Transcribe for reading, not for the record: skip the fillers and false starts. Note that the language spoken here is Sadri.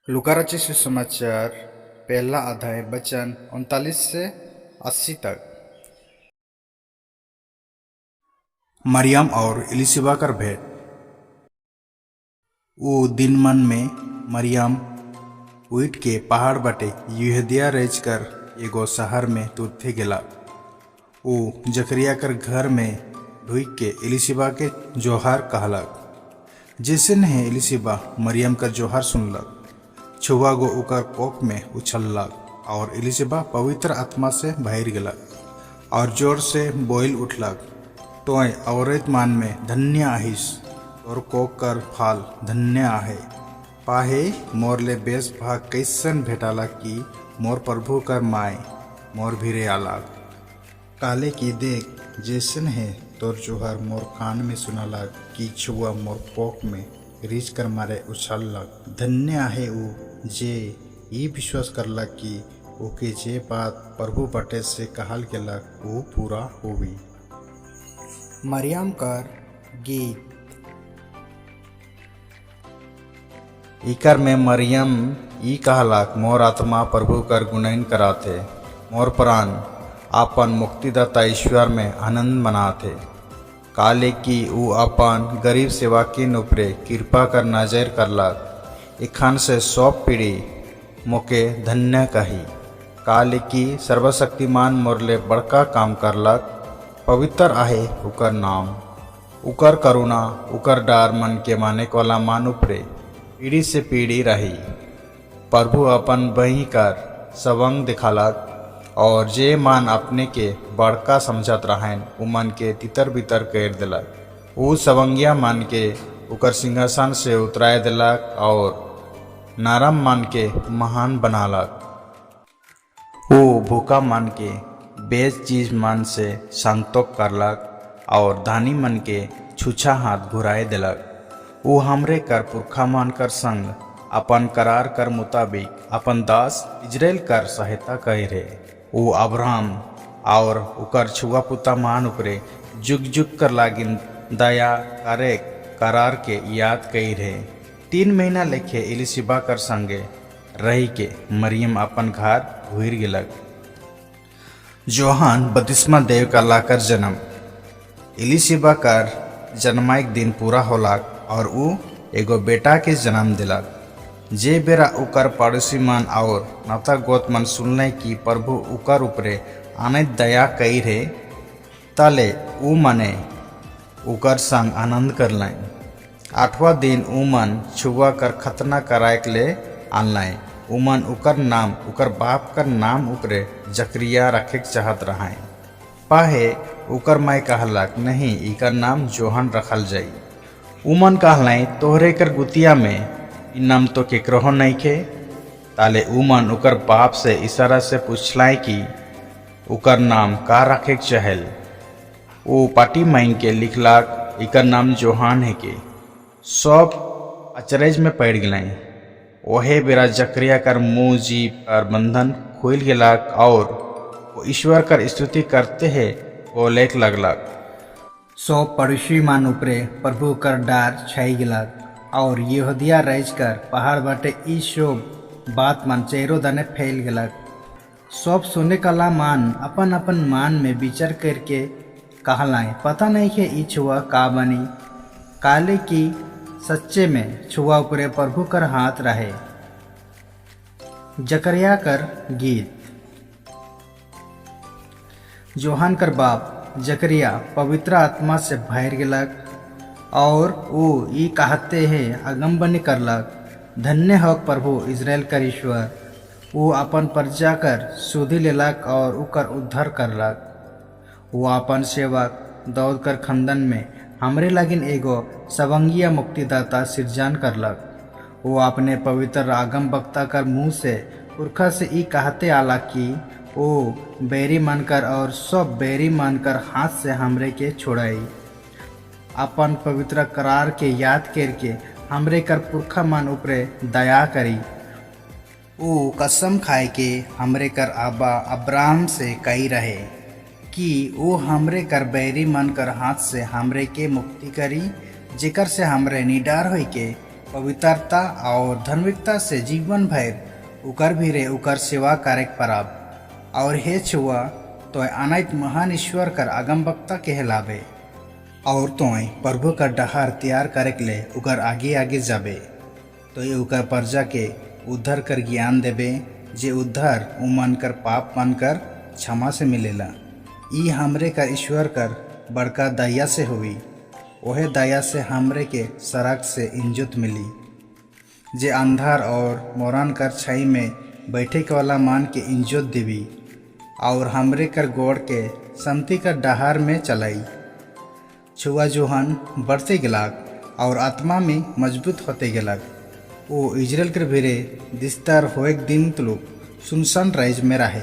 लूका रचित सुसमाचार पहला अध्याय वचन 39 से 80 तक। मरियम और इलीशिबा कर भेंट। वो दिन मन में मरियम उठ के पहाड़ बटे यहूदिया रह कर एगो शहर में तुरते गेला। वो जकरिया कर घर में ढुक के इलीशिबा के जोहार कहलक। जैसे ने इलीशिबा मरियम कर जोहार सुनलक, छुआ गो उकर कोख में उछललक और इलीशिबा पवित्र आत्मा से भर गेलक और जोर से बोल उठलक, तोय औरत मान में धन्य आहिस और कोख कर फाल धन्य आहे। पाहे मोर ले बेस भाग कैसन भेटाला कि मोर प्रभु कर माय मोर भीरे आलाग। काले की देख, जैसन है तोर जोहार मोर कान में सुनाला कि छुआ मोर कोख में रीच कर मारे उछललक। धन्य आहे ऊ जे ई विश्वास करला कि ओके जे बात प्रभु बटे से कहल गेलक ऊ पूरा होवी। मरियम कर गीत। इकर में मरियम ई कहलक, मोर आत्मा प्रभु कर गुणगान कराथे, मोर प्राण आपन मुक्तिदाता ईश्वर में आनंद मनाथे, काले कि ऊ अपन गरीब सेवकिन उपरे कृपा कर नजर करलक। एखन से सब पीढ़ी मोके धन्य कही, काले कि सर्वशक्तिमान मोरले बड़का काम करलक, पवित्र आहे उकर नाम। उकर करुणा उकर डार मन के माने वाला मान उपरे पीढ़ी से पीढ़ी रही। प्रभु अपन बही कर सवंग दिखालक और जे मान अपने के बड़का समझत रहन उमन के तितर बितर कर दिलक। ऊ सवंगिया मान के उकर सिंहासन से उतराए दिलक और नरम मान के महान बनालक। ऊ भूखा मन के बेच चीज मन से संतोष करलक और धानी मन के छुछा हाथ घुराए दिलक। ऊ हमरे कर पुरखा मान कर संग अपन करार कर मुताबिक अपन दास इजराइल कर सहायता करे। ऊ अब्राहम और उकर छुआ पुता मान उपरे जुग जुग कर लागिन दया करे करार के याद कई रहे। 3 महीना लेखे इलीशिबा कर संगे रही के मरियम अपन घर घुर गेलक। जोहान बपतिस्मा देव का लाकर जन्म। इलीशिबा कर जन्माइक दिन पूरा होलाक और ऊ एगो बेटा के जन्म दिलक। जे बेरा उकर पड़ोसी मन और नाता गोत मन सुनले कि प्रभु उकर उपरे आनंद दया कई रे, तले ऊ मने उकर संग आनंद करलें। 8वां दिन ऊ मन छुआ कर खतना कराए के ले आनलें। उमन उकर नाम उकर बाप कर नाम उपरे जकरिया रखे के चाहत रहां। पाहे उकर माय कहलक, नहीं, इकर नाम जोहन रखल जाई। उमन कहलें, तोहरे कर गुतिया में ई नाम तो केकरो नहीं खे। ताले उमन उकर बाप से इशारा से पूछलाए कि उकर नाम का रखे के चहल। वो पाटी मांग के लिखलाक, इकर नाम जोहान है के। सब अचरज में पड़ गए। ओहे बेरा जकरिया कर मुंह जीभ पर बंधन खुल गेलक और वो ईश्वर कर स्तुति करते हैं बोलेक लगलक। सब पड़ोसी मान उपरे प्रभु कर डार छाई गेलक और यहूदिया रह कर पहाड़ बाटे ई सब बात मान चेहरो दाने फैल गेलक। सब सुने कला मान अपन अपन मान में विचार करके कहलाए, पता नहीं के ई छुआ का बनी, काले की सच्चे में छुआ उपरे प्रभु कर हाथ रहे। जकरिया कर गीत। जोहान कर बाप जकरिया पवित्र आत्मा से भर गेलक और वो ई कहते हैं अगमबनी करलक, धन्य हो प्रभु इज़राइल कर ईश्वर, वो अपन प्रजा कर सुधि लेलक और उकर उद्धार करलक। वो अपन सेवक दाऊद कर खंदन में हमरे लागिन एगो सवंगिया मुक्तिदाता सिरजान करलक। वो अपने पवित्र आगम वक्ता कर मुंह से पुरखा से ई कहते आला कि ओ बैरी मानकर और सब बैरी मानकर हाथ से हमरे के छोड़ाई। अपन पवित्र करार के याद करके हमरे कर पुरखा मन उपरे दया करी। ओ कसम खाए के हमरे कर आबा अब्राहम से कही रहे कि ओ हमरे कर बैरी मन कर हाथ से हमरे के मुक्ति करी, जेकर से हमरे निडार होई के पवित्रता और धार्मिकता से जीवन भर उकर भीरे उकर सेवा करे पराब। और हे छुआ, तोय अनाइत महान ईश्वर कर अगम वक्ता कहलाबे और तोय प्रभु कर डहार तैयार करे के ले उकर आगे आगे जाबे। तो ये उकर प्रजा के उद्धार कर ज्ञान देबे, जे उद्धार उमन कर पाप मन कर क्षमा से मिलेला। ई हमरे कर ईश्वर कर बड़का दया से हुई। ओहे दया से हमरे के सड़क से इंजुत मिली, जे अंधार और मोरान कर छाई में बैठे के वाला मान के इंजोत देवी और हमरे कर गोड़ के शांति कर डहार में चलाई। छुआ जोहन बढ़ते गेलाक और आत्मा में मजबूत होते गेलाक। वो इजराइल के भीरे दिस्तार होएक दिन तुलुक सुनसान राइज में रहे।